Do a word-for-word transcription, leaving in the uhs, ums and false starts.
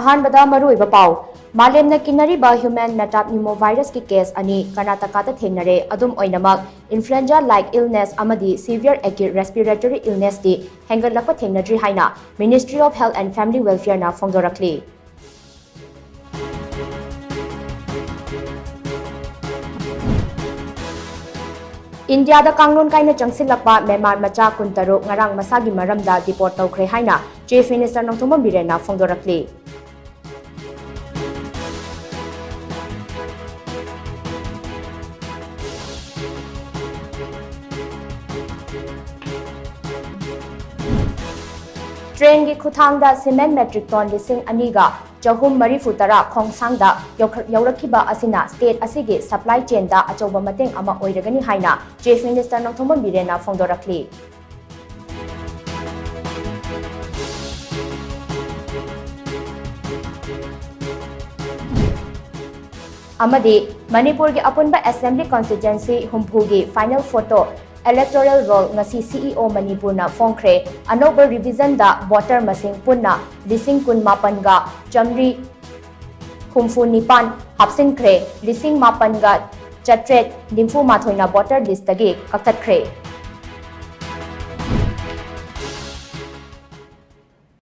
ꯑꯍꯥꯟꯕꯗ ꯃꯔꯨꯑꯣꯏꯕ ꯄꯥꯎ꯫ ꯃꯥꯂꯦꯝꯅ ꯀꯤꯅꯔꯤꯕ human metapneumovirus ꯀꯤ case ꯑꯅꯤ ꯀꯔꯅꯥꯇꯀꯥꯗ ꯊꯦꯡꯅꯔꯦ꯫ ꯑꯗꯨꯝ ꯑꯣꯏꯅꯃꯛ, influenza-like illness ꯑꯃꯗꯤ severe acute respiratory illness T ꯍꯦꯟꯒꯠꯂꯛꯄ ꯊꯦꯡꯅꯗ꯭ꯔꯤ ꯍꯥꯏꯅ Ministry of Health and Family Welfare ꯅ ꯐꯣꯡꯗꯣꯔꯛꯂꯤ꯫ ꯏꯟꯗꯤꯌꯥꯗ ꯀꯥꯡꯂꯣꯟ ꯀꯥꯏꯅ ꯆꯪꯁꯤꯜꯂꯛꯄ ꯃ꯭ꯌꯥꯟꯃꯥꯔ ꯃꯆꯥ ꯀꯨꯟꯇꯔꯨꯛ ꯉꯔꯥꯡ ꯃꯁꯥꯒꯤ ꯃꯔꯝꯗ deport ꯇꯧꯈ꯭ꯔꯦ ꯍꯥꯏꯅ Chief Minister ꯅꯣꯡꯊꯣꯝꯕꯝ ꯕꯤꯔꯦꯟꯅ ꯐꯣꯡꯗꯣꯔꯛꯂꯤ꯫ Train ꯒꯤ ꯈꯨꯠꯊꯥꯡꯗ cement metric ton ꯂꯤꯁꯤꯡ ꯑꯅꯤꯒ ꯆꯍꯨꯝ ꯃꯔꯤꯐꯨ ꯇꯔꯥ ꯈꯣꯡꯁꯥꯡꯗ ꯌꯧꯈ-, ꯌꯧꯔꯛꯈꯤꯕ ꯑꯁꯤꯅ state ꯑꯁꯤꯒꯤ supply chain ꯗ ꯑꯆꯧꯕ ꯃꯇꯦꯡ ꯑꯃ ꯑꯣꯏꯔꯒꯅꯤ ꯍꯥꯏꯅ Chief Minister ꯅꯣꯡꯊꯣꯝꯕꯝ ꯕꯤꯔꯦꯟꯅ ꯐꯣꯡꯗꯣꯔꯛꯂꯤ꯫ ꯑꯃꯗꯤ ꯃꯅꯤꯄꯨꯔꯒꯤ ꯑꯄꯨꯟꯕ assembly constituency ꯍꯨꯝꯐꯨꯒꯤ final photo electoral roll ꯉꯁꯤ C E O ꯃꯅꯤꯄꯨꯔꯅ ꯐꯣꯡꯈ꯭ꯔꯦ꯫ ꯑꯅꯧꯕ revision ꯗ voter ꯃꯁꯤꯡ ꯄꯨꯟꯅ ꯂꯤꯁꯤꯡ ꯀꯨꯟ ꯃꯥꯄꯟꯒ ꯆꯥꯃꯔꯤ ꯍꯨꯝꯐꯨ ꯅꯤꯄꯥꯟ ꯍꯥꯞꯆꯤꯟꯈ꯭ꯔꯦ꯫ ꯂꯤꯁꯤꯡ ꯃꯥꯄꯟꯒ ꯆꯥꯇ꯭ꯔꯦꯠ ꯅꯤꯐꯨ ꯃꯥꯊꯣꯏꯅ voter list ꯇꯒꯤ ꯀꯛꯊꯠꯈ꯭ꯔꯦ꯫